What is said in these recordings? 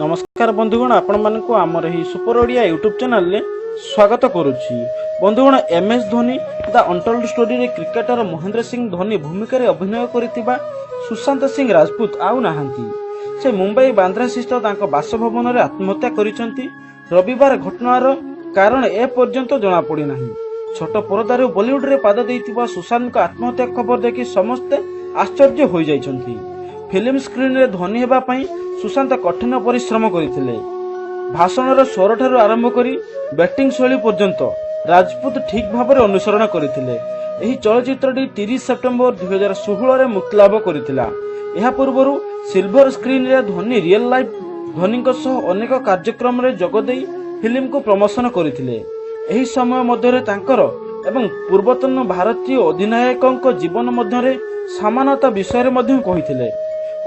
ନମସ୍କାର ବନ୍ଧୁଗଣ, ଆପଣମାନଙ୍କୁ ଆମର ଏହି ସୁପର ଓଡ଼ିଆ ୟୁଟ୍ୟୁବ୍ ଚ୍ୟାନେଲରେ ସ୍ୱାଗତ କରୁଛି। ବନ୍ଧୁଗଣ, M S Dhoni the untold ଷ୍ଟୋରିରେ cricketer Mahendra Singh Dhoni ଭୂମିକାରେ ଅଭିନୟ କରିଥିବା ସୁଶାନ୍ତ ସିଂ ରାଜପୁତ ଆଉ ନାହାନ୍ତି। ସେ ମୁମ୍ବାଇ ବାନ୍ଦ୍ରାସ୍ଥିତ ତାଙ୍କ ବାସଭବନରେ ଆତ୍ମହତ୍ୟା କରିଛନ୍ତି। ରବିବାର ଘଟଣାର କାରଣ ଏପର୍ଯ୍ୟନ୍ତ ଜଣାପଡ଼ିନାହିଁ। ଛୋଟ ପରଦାରୁ ବଲିଉଡରେ ପାଦ ଦେଇଥିବା ସୁଶାନ୍ତଙ୍କ ଆତ୍ମହତ୍ୟା ଖବର ଦେଖି ସମସ୍ତେ ଆଶ୍ଚର୍ଯ୍ୟ ହୋଇଯାଇଛନ୍ତି। ଫିଲ୍ମ ସ୍କ୍ରିନରେ ଧୋନି ହେବା ପାଇଁ ସୁଶାନ୍ତ କଠିନ ପରିଶ୍ରମ କରିଥିଲେ। ଭାଷଣର ସ୍ୱରଠାରୁ ଆରମ୍ଭ କରି ବ୍ୟାଟିଂ ଶୈଳୀ ପର୍ଯ୍ୟନ୍ତ ରାଜପୁତ ଠିକ୍ ଭାବରେ ଅନୁସରଣ କରିଥିଲେ। ଏହି ଚଳଚ୍ଚିତ୍ରଟି 30 ସେପ୍ଟେମ୍ବର 2016ରେ ମୁକ୍ତିଲାଭ କରିଥିଲା। ଏହା ପୂର୍ବରୁ ସିଲଭର ସ୍କ୍ରିନରେ ଧୋନି ରିଏଲ ଲାଇଫ୍ ଧୋନିଙ୍କ ସହ ଅନେକ କାର୍ଯ୍ୟକ୍ରମରେ ଯୋଗଦେଇ ଫିଲ୍ମକୁ ପ୍ରମୋସନ କରିଥିଲେ। ଏହି ସମୟ ମଧ୍ୟରେ ତାଙ୍କର ଏବଂ ପୂର୍ବତନ ଭାରତୀୟ ଅଧିନାୟକଙ୍କ ଜୀବନ ମଧ୍ୟରେ ସମାନତା ବିଷୟରେ ମଧ୍ୟ କହିଥିଲେ।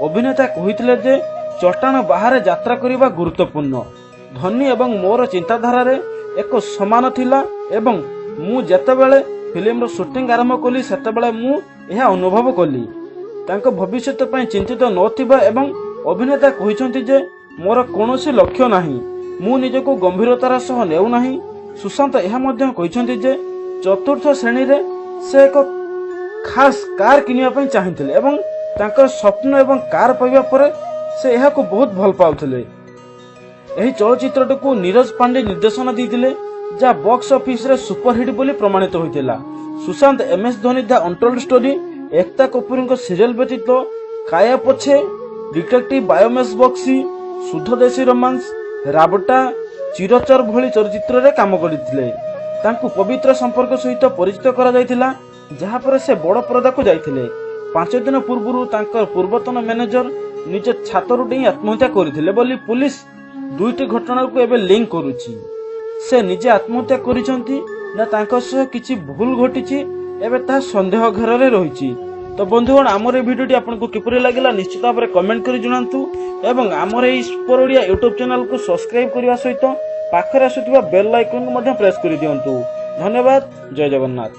ଅଭିନେତା କହିଥିଲେ ଯେ ଚଟାଣ ବାହାରେ ଯାତ୍ରା କରିବା ଗୁରୁତ୍ୱପୂର୍ଣ୍ଣ। ଧୋନି ଏବଂ ମୋର ଚିନ୍ତାଧାରାରେ ଏକ ସମାନ ଥିଲା ଏବଂ ମୁଁ ଯେତେବେଳେ ଫିଲ୍ମର ସୁଟିଂ ଆରମ୍ଭ କଲି, ସେତେବେଳେ ମୁଁ ଏହା ଅନୁଭବ କଲି। ତାଙ୍କ ଭବିଷ୍ୟତ ପାଇଁ ଚିନ୍ତିତ ନଥିବା ଏବଂ ଅଭିନେତା କହିଛନ୍ତି ଯେ ମୋର କୌଣସି ଲକ୍ଷ୍ୟ ନାହିଁ, ମୁଁ ନିଜକୁ ଗମ୍ଭୀରତାର ସହ ନେଉନାହିଁ। ସୁଶାନ୍ତ ଏହା ମଧ୍ୟ କହିଛନ୍ତି ଯେ ଚତୁର୍ଥ ଶ୍ରେଣୀରେ ସେ ଏକ ଖାସ୍ କାର୍ କିଣିବା ପାଇଁ ଚାହିଁଥିଲେ ଏବଂ ତାଙ୍କର ସ୍ୱପ୍ନ ଏବଂ କାର୍ ପାଇବା ପରେ ସେ ଏହାକୁ ବହୁତ ଭଲ ପାଉଥିଲେ। ଏହି ଚଳଚ୍ଚିତ୍ରଟିକୁ ନୀରଜ ପାଣ୍ଡେ ନିର୍ଦ୍ଦେଶନା ଦେଇଥିଲେ, ଯାହା ବକ୍ସ ଅଫିସରେ ସୁପରହିଟ୍ ବୋଲି ପ୍ରମାଣିତ ହୋଇଥିଲା। Sushant M S Dhoni the untold story, ଏକତା କପୁରଙ୍କ ସିରିଏଲ ବ୍ୟତୀତ କାୟା ପୋ ଛେ, ଡିଟେକ୍ଟିଭ ବ୍ୟୋମକେଶ ବକ୍ସି, ଶୁଦ୍ଧ ଦେଶୀ ରୋମାନ୍ସ, ରାବଟା, ଚିଚୋର ଭଳି ଚଳଚ୍ଚିତ୍ରରେ କାମ କରିଥିଲେ। ତାଙ୍କୁ ପବିତ୍ର ସମ୍ପର୍କ ସହିତ ପରିଚିତ କରାଯାଇଥିଲା, ଯାହାପରେ ସେ ବଡ଼ ପରଦାକୁ ଯାଇଥିଲେ। 5 ଦିନ ପୂର୍ବରୁ ତାଙ୍କର ପୂର୍ବତନ ମ୍ୟାନେଜର ନିଜ ଛାତରୁ ଡେଇଁ ଆତ୍ମହତ୍ୟା କରିଥିଲେ ବୋଲି ପୁଲିସ ଦୁଇଟି ଘଟଣାକୁ ଏବେ ଲିଙ୍କ କରୁଛି। ସେ ନିଜେ ଆତ୍ମହତ୍ୟା କରିଛନ୍ତି ନା ତାଙ୍କ ସହ କିଛି ଭୁଲ ଘଟିଛି, ଏବେ ତାହା ସନ୍ଦେହ ଘେରରେ ରହିଛି। ତ ବନ୍ଧୁଗଣ, ଆମର ଏହି ଭିଡ଼ିଓଟି ଆପଣଙ୍କୁ କିପରି ଲାଗିଲା, ନିଶ୍ଚିତ ଭାବରେ କମେଣ୍ଟ କରି ଜଣାନ୍ତୁ ଏବଂ ଆମର ଏହି ସୁପର ଓଡ଼ିଆ ୟୁଟ୍ୟୁବ୍ ଚ୍ୟାନେଲକୁ ସବସ୍କ୍ରାଇବ୍ କରିବା ସହିତ ପାଖରେ ଆସୁଥିବା ବେଲ୍ ଆଇକନ୍କୁ ମଧ୍ୟ ପ୍ରେସ୍ କରିଦିଅନ୍ତୁ। ଧନ୍ୟବାଦ, ଜୟ ଜଗନ୍ନାଥ।